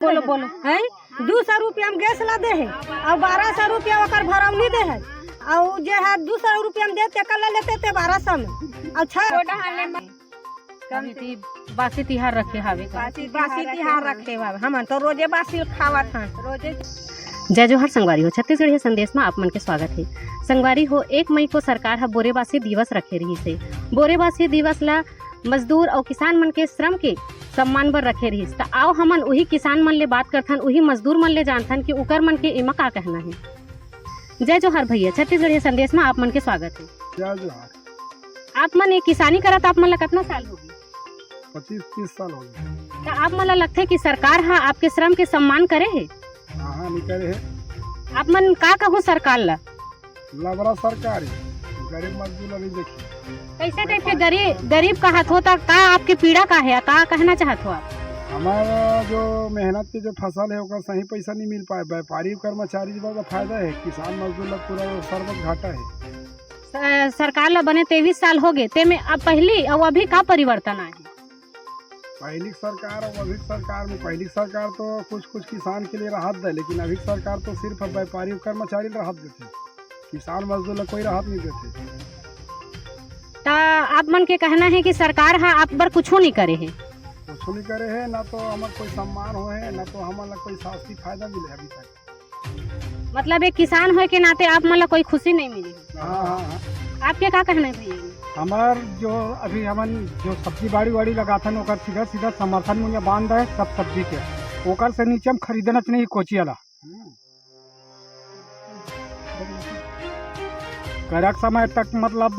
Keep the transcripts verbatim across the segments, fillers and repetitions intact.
बोलो, बोलो। हैं? दू सौ रुपया में गैस ला दे हे, अउ बारह सौ रुपया ओकर भरौनी दे हे, अउ जे हे दू सौ रुपया में दे, तेकर ला लेते ते बारह सौ में, अउ छह अभी ती बासी तिहार रखे हावे का? बासी बासी तिहार रखे हावे। हमन तो रोजे बासी खावत हन। रोजे। जय जोहार संगवारी हो, छत्तीसगढ़िया संदेश में आप मन के स्वागत हे। संगवारी हो, एक मई को सरकार ह बोरेबासी दिवस रखे रहिस हे। बोरेबासी दिवस ला मजदूर अउ किसान मन के श्रम के सम्मान बर रखे रहिस। त आओ हमन उही किसान मन ले बात करथन, उही मजदूर मन ले जानथन कि उकर मन के एमा का कहना हे। जय जोहार भैया, छत्तीसगढ़िया संदेश में आप मन के स्वागत हे। जय जोहार। आप मन ये किसानी करत आप मन ला कतना साल हो गए? पच्चीस तीस साल हो गए। त आप मन ला लगथे कि सरकार ह आपके श्रम के सम्मान करे हे? हाँ, हाँ, नहीं करे हे। आप मन का कहू सरकार ला? लबरा सरकार हे, गरीब मजदूर ला नहीं देखी। कैसे टाइप के गरीब, गरीब कहत हो, त का आपके पीड़ा का हे, का कहना चाहत हो आप? हमारा जो मेहनत के जो फसल हे, ओकर सही पैसा नहीं मिल पाए। व्यापारी कर्मचारी बर तो फायदा हे, किसान मजदूर ला पूरा सरबत घाटा हे। स-, सरकार ला बने तेईस साल हो गए, ते में अब पहली अउ अभी का परिवर्तन आए हे? पहली सरकार अउ अभी सरकार में, पहली सरकार तो कुछ कुछ किसान के लिए राहत दे, लेकिन अभी सरकार तो सिर्फ अब व्यापारी अउ कर्मचारी ला राहत देथे, किसान मजदूर ला कोई राहत नहीं देथे। त आप मन के कहना हे कि सरकार ह आप बर कुछू नहीं करे हे? कुछू नहीं करे हे, ना तो हमर कोई सम्मान होए हे, ना तो हमन ला कोई शास्ति फायदा मिले अभी तक। मतलब एक किसान होए के नाते आप मन ला कोई खुशी नहीं मिली? हाँ, हाँ, हाँ। आपके का कहना हे भैया? हमार जो अभी हमन जो सब्जी बाड़ी वाड़ी लगाथन, ओकर सीधा सीधा समर्थन मूल्य बांध हे सब सब्जी के, ओकर से नीचे हम खरीदना चाहिए कोचिया ला। हम्म। करक समय तक मतलब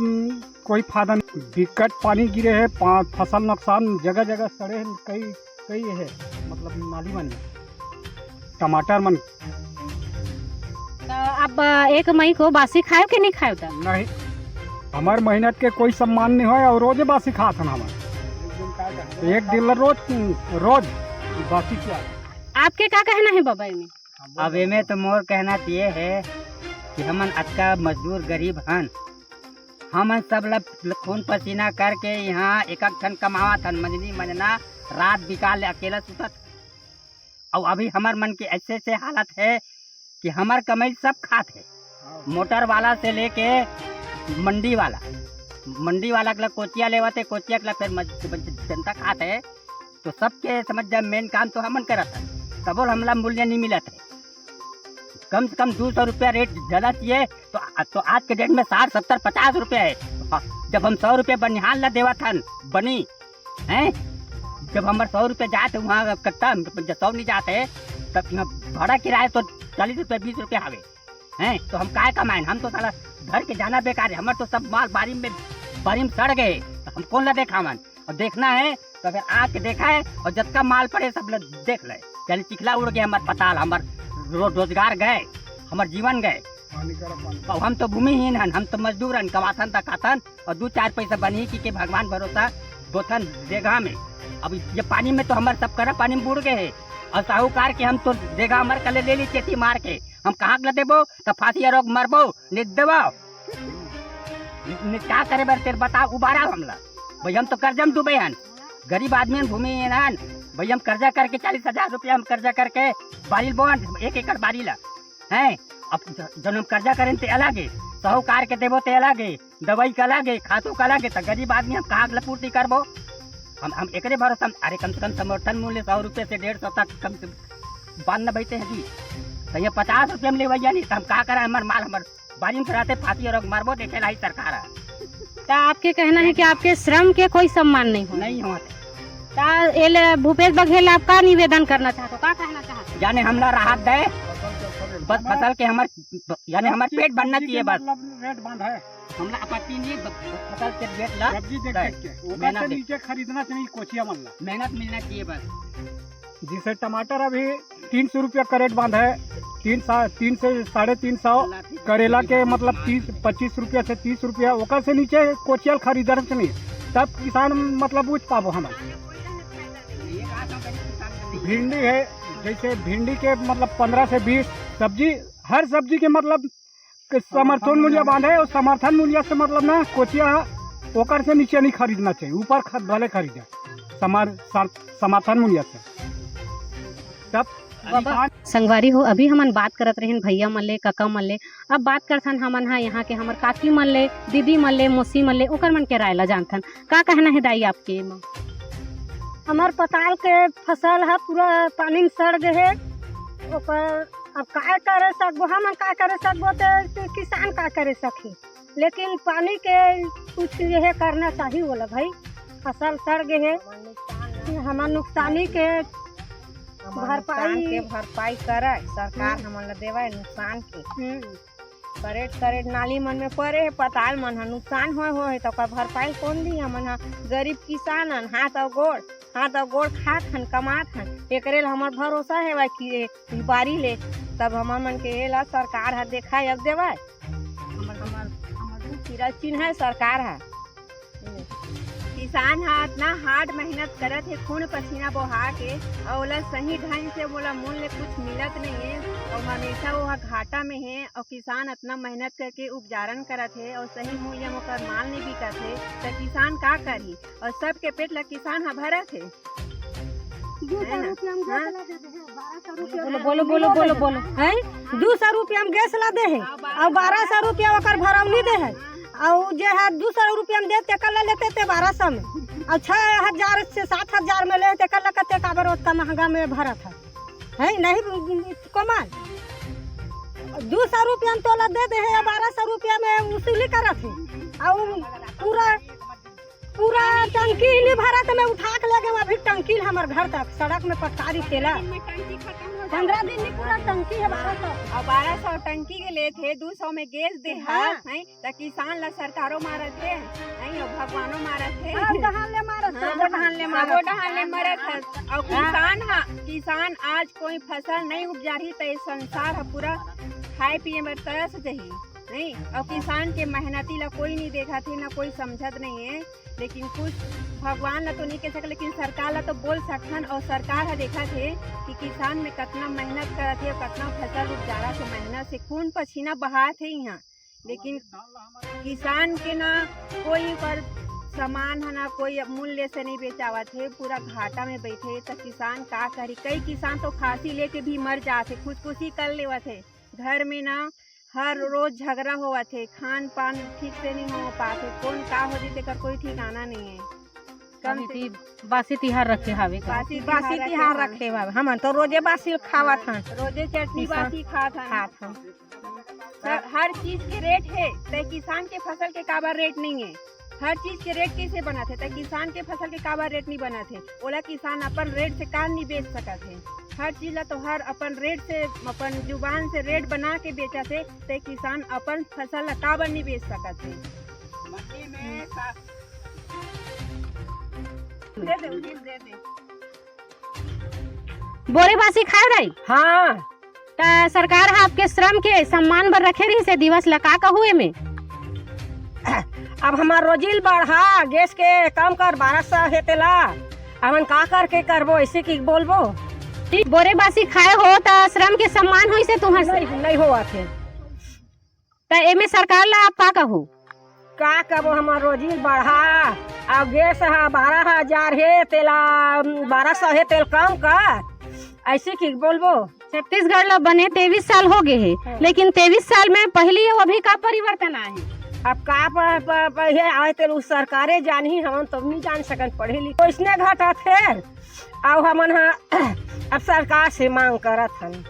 कोई फायदा नहीं। बिकट पानी गिरे हे, पा-, फसल नुकसान, जगह जगह सड़े हे, कई, कई हे, मतलब नाली मन, टमाटर मन। त अब एक मई को बासी खायो कि नहीं खायो त? नहीं, हमर मेहनत के कोई सम्मान नहीं होय अउ रोजे बासी खात हन हमन। एक दिन ला रोज, रोज बासी क्या? आपके का कहना हे बाबा एमे? अब एमे तो मोर कहना त ये हे कि हमन अतका मजदूर गरीब हन, हमन सब ला खून पसीना करके यहाँ एक एक ठन कमावत हन, मंजनी मंजना रात बिकाल ले अकेला सुतत। अउ अभी हमर मन के ऐसे ऐसे हालत हे कि हमर कमाई सब खात हे, मोटर वाला से लेके मंडी वाला, मंडी वाला के ला कोचिया लेवत हे, कोचिया के ला फिर मज-, जनता खात हे। तो सबके समझ जा, मेन काम तो हमन करत हन, तबो हमला मूल्य नहीं मिलत हे। कम से कम दू सौ रुपया रेट ज्यादा चाहिए, तो, तो आज के डेट में साठ, सत्तर, पचास रुपया हे। हाँ, जब हम सौ रुपया बनिहार ला देवत हन, बनी, हैं? जब हमर सौ रुपया जात हे वहाँ कट्टा, जब सौ नहीं जात हे, तब यहाँ भाड़ा किराया तो चालीस रुपया, बीस रुपया हवे, हैं? तो हम काय कमाएन? हम तो साला घर के जाना बेकार हे, हमर तो सब माल बारी में, बारी में सड़ गए, तो हम कौन ला देखावन? अउ देखना हे तो फिर आके देखा हे, अउ जतका माल पड़े सब ल देख ले। चल, चिखला उड़ गए, हमर पताल, हमर रो-, रोजगार गए, हमर जीवन गए। अउ हम तो भूमिहीन हन, हम तो मजदूर हन, कमाथन त खाथन, अउ दू चार पैसा बनही कि के भगवान भरोसा बोथन रेगहा में। अब ये पानी में तो हमर सब करा पानी में बूड़ गए हे, अउ साहूकार के हम तो रेगहा हमर कले ले ली चेती मार के, हम कहाँ के ल देबो? त फांसी अरोग मरबो, नित देबो। नि-, नि-, का करे बर तेर बताओ, उबारा हमला। भाई, हम तो कर्जा में डूबे हन, गरीब आदमी हन, भूमिहीन हन। भाई, हम कर्जा करके चालीस हजार रुपया हम कर्जा करके बारी ल बोन, एक एकड़ बारी ला, हैं? अब ज-, जब हम कर्जा करें ते अलग हे, साहूकार के देबो ते अलग हे, दवाई का अलग हे, खातू का अलग हे, त गरीब आदमी हम कहाँ के ल पूर्ति करबो? हम, हम एकरे भरोसा में, अरे, कम से कम समर्थन मूल्य सौ रुपये से डेढ़ सौ तक कम से बांध न बैठे हैं जी। त ये पचास रुपये में लेवैया नहीं, त हम का करा? हमर माल, हमर बारी में रहते फांसी अरोग मरबो, देखे लाई सरकार हे। त आपके कहना हे कि आपके श्रम के कोई सम्मान नहीं हो? नहीं होत। त एले भूपेश बघेल आप का निवेदन करना चाहत हो, का कहना चाहत हो? यानी हमला राहत दे, बस फसल के हमर, यानी हमर पेट भरना चाहिए बस। मतलब रेट बांध हे। हमला आपत्ति नहीं हे, ब-, फसल के रेट ला सब्जी देख दे। देख के, ओकर मेहनत से देख। नीचे खरीदना चाहिए कोचिया मन ला। मेहनत मिलना चाहिए बस। जैसे टमाटर अभी तीन सौ रुपया कैरेट बांध हे, तीन सा-, तीन से साढ़े तीन सौ, करेला के मतलब तीस, पच्चीस रुपया से तीस रुपया, ओकर से नीचे कोचिया ल खरीदना चाहिए, तब किसान मतलब उठ पाबो हमन। भिंडी हे, जैसे भिंडी के मतलब पन्द्रह से बीस, सब्जी, हर सब्जी के मतलब के समर्थन मूल्य बांधे, अउ समर्थन मूल्य से मतलब ना कोचिया ओकर से नीचे नहीं खरीदना चाहिए, ऊपर ख-, भले खरीदे समर-, सर-, समर्थन मूल्य से। संगवारी हो, अभी हमन बात करत रहेन भैया मन ले, कका मन ले। अब बात करथन हमन ह यहाँ के हमर काकी मन ले, दीदी मन ले, मौसी मन ले, ओकर मन के राय ला जानथन। का कहना हे दाई आपके एमा? हमर पताल के फसल ह पूरा पानी में सड़ गे हे। ओकर अब काय करे सकबो, हमन काय करे सकबो, ते किसान का करे सकही? लेकिन पानी के कुछ ये करना चाहिए बोला भाई, फसल सड़ गे हे, हमर नुकसानी के हमर नुकसान भरपाई। के भरपाई करे सरकार, हम्म। हमन ला देवय नुकसान के। हम्म। करेट करेट नाली मन में परे हे, पताल मन ह नुकसान होय होय हे, त ओकर भरपाई कोन दी? हमन ह गरीब किसान हन, हाथ अउ गोड़, हाथ अउ गोड़ खात हन, कमात हन, एकरे ला हमर भरोसा हेवय कि ए व्यापारी ले, तब हमर मन के एला सरकार ह देखाय अब देवय। हमर, हमर, हमर दू सिरा चिन्हय सरकार ह। किसान ह अतना hard मेहनत करत हे, खून पसीना बोहा के, अउ ओला सही ढंग से ओला मूल्य कुछ मिलत नइ हे, अउ हमेशा वो ह घाटा में हे, अउ किसान अतना मेहनत करके उपजारन करत हे, अउ सही मूल्य में ओकर माल नइ बिकत हे, त किसान का करही? अउ सबके पेट ला किसान ह भरत हे। दू सौ है ना? रुपया में हाँ। गैस ला दे दे हे, बारह सौ रुपया बोलो, में बोलो, बोलो, बोलो, बोलो। हैं? दू सौ रुपया में गैस ला दे हे, अउ बारह सौ रुपया ओकर भरौनी दे हे। अउ जे ह दू सौ रुपया में दे, तेकर ला लेते ते बारह सौ में। अउ छह हजार से सात हजार में ले, तेकर ला कते काबर ओतना महंगा में भरत हे? हैं? नहीं, कोमल? दू सौ रुपया में तोला दे दे हे, बारह सौ रुपया में वसूली करत हे। अउ पूरा पूरा टंकी ही नहीं भरत, मैं उठा के ले गए अभी टंकी हमर घर तक, सड़क में पटकारी तेला। दिन में टंकी खत्म हो जाता। पंद्रह दिन में पूरा टंकी है बारह सौ। अउ बारह सौ टंकी के लेत हे, दू सौ में गैस दे हाँ। है, हैं? त किसान ला सरकारो मारत हे, हैं? अउ भगवानो मारत हे। हाँ, डहान ले मारत हे, हाँ, डहान ले मारत हे। डहान ले मारत हे। अउ हाँ। किसान हा, किसान आज कोई फसल नहीं उपजाही त ये संसार हा पूरा खाए पिए में तरस जही, नहीं? अउ किसान के मेहनती ला कोई नहीं देखत हे, ना कोई समझत नहीं है। लेकिन कुछ भगवान ला तो नहीं कह सकत, लेकिन सरकार ला तो बोल सकथन, अउ सरकार ह देखत हे कि किसान में कतना मेहनत करत हे अउ कतना फसल उपजारत हे, मेहनत से खून पसीना बहात हे इहाँ, लेकिन किसान के ना कोई ओकर सामान ह ना कोई मूल्य से नहीं बेचावत हे, पूरा घाटा में बैठे हे। त किसान का करी? कई किसान तो फांसी लेके भी मर जात हे, खुदकुशी कर लेवत हे। घर में ना हर रोज झगड़ा होवत हे, खान पान ठीक से नहीं हो पात हे, कौन का हो जही तेकर कोई ठिकाना नहीं है। कम अभी से ती-, बासी तिहार रखे हावे का? बासी बासी तिहार तिहार रखे रखे हावे। हमन तो रोजे बासी खावत हन। रोजे चटनी किसान बासी खात हन। खात हन। सर, हर चीज के रेट हे, ते किसान के फसल के काबर रेट नहीं है? हर चीज के रेट कैसे बनत हे? ते किसान के फसल के काबर रेट नहीं बनत हे? ओला किसान अपन रेट से का नहीं बेच सकत हे? हर चीज ला तो हर अपन रेट से, अपन जुबान से रेट बना के बेचत हे, ते किसान अपन फसल ला काबर नहीं बेच सकत हे? मंडी में का- दे दे, उठिस दे दे। बोरे बासी खाए रही? हाँ। त सरकार ह आपके श्रम के सम्मान बर रखे रहिस हे दिवस ला, का कहू एमे? अब हमार रोजी ल बढ़ा, गैस के कम कर, बारह सौ हे तेला, हमन का करके करबो, ऐसे कि बोलबो? बोरे बासी खाए हो त श्रम के सम्मान होइस हे तुहर से? नहीं, नहीं होवत हे। त एमे सरकार ला आप का कहू? का कहबो, हमार रोजी बढ़ा, अउ गैस ह बारह हजार हे, तेला बारह सौ हे, तेल कम कर, ऐसे कि बोलबो? छत्तीसगढ़ ला बने तेईस साल हो गए हे, हाँ। लेकिन तेईस साल में पहली अउ अभी का परिवर्तन आए हे? अब का प-, प-, प-, हे आए तेल उ सरकारे जानही, हमन तो नहीं जान सकन, पढ़े लिखे इसने घटत हे, अउ हमन ह अब सरकार से मांग करत हन।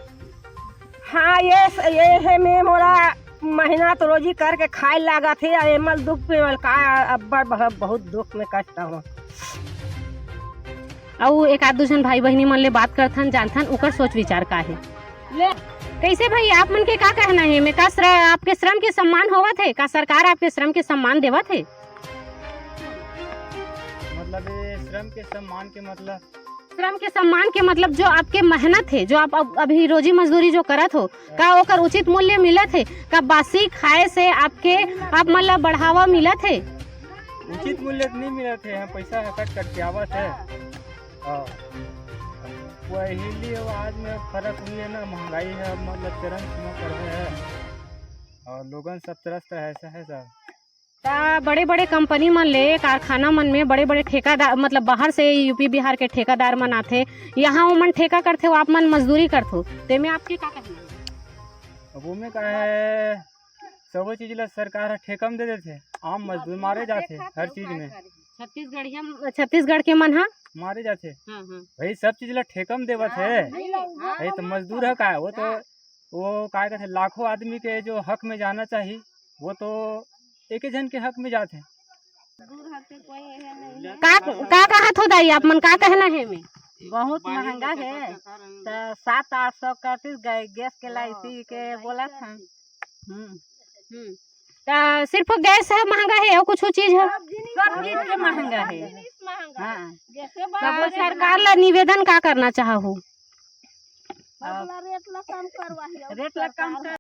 हाँ, ये स-, ये हे में मोला मेहनत रोजी करके खाए लागत हे, अउ एमल दुख में एमल का अब्बड़ बह-, बहुत दुख में कष्ट हूँ। अउ एक आध दू झन भाई बहिनी मन ले बात करथन, जानथन ओकर सोच विचार का हे। ले, कैसे भाई, आप मन के का कहना हे? में का श्र-, आपके श्रम के सम्मान होवत हे? का सरकार आपके श्रम के सम्मान देवत हे? मतलब ये श्रम के सम्मान के मतलब श्रम के सम्मान के मतलब जो आपके मेहनत हे, जो आप अब, अभी रोजी मजदूरी जो करत हो, का ओकर उचित मूल्य मिलत हे? का बासी खाए से आपके, आप मन ला बढ़ावा मिलत हे? उचित मूल्य तो नहीं मिलत हे, यहाँ पैसा ह कट कट के आवत हे। हाँ। पहली अउ आज में फर्क हुई है ना, महंगाई है, मतलब चरम सीमा पर है। अउ लोगन सब त्रस्त है, ऐसा है सर। त बड़े-बड़े कंपनी मन ले, कारखाना मन में बड़े-बड़े ठेकादार, मतलब बाहर से यूपी बिहार के ठेकादार मन आथे, यहाँ ओमन ठेका करथे, वो आप मन मजदूरी करथो, तेमे आपके का कहना हे? अब ओमे का हे, सबो चीज ला सरकार ह ठेका म दे देथे, आम मजदूर मारे जाथे हर चीज में। छत्तीसगढ़िया, छत्तीसगढ़ के मन ह मारे जाथे। हाँ, हाँ। भाई, सब चीज ला ठेका म देवत हे। हाँ, भाई, तो मजदूर ह का, वो तो, वो का कहथे, लाखों आदमी के जो हक में जाना चाहिए, वो तो एक ही जन के हक में जाथे। का, का कहत हो दाई, आप मन का कहना हे एमे? बहुत महंगा हे, त सात आठ सौ करतीस गए, गैस के लाइसी के बोलत हन। हम्म। हम्म। त सिर्फ गैस ह महंगा हे, अउ कुछ चीज ह? सब चीज के महंगा हे। हाँ। तब सरकार ला निवेदन का करना चाहहू? अब रेट ला कम कर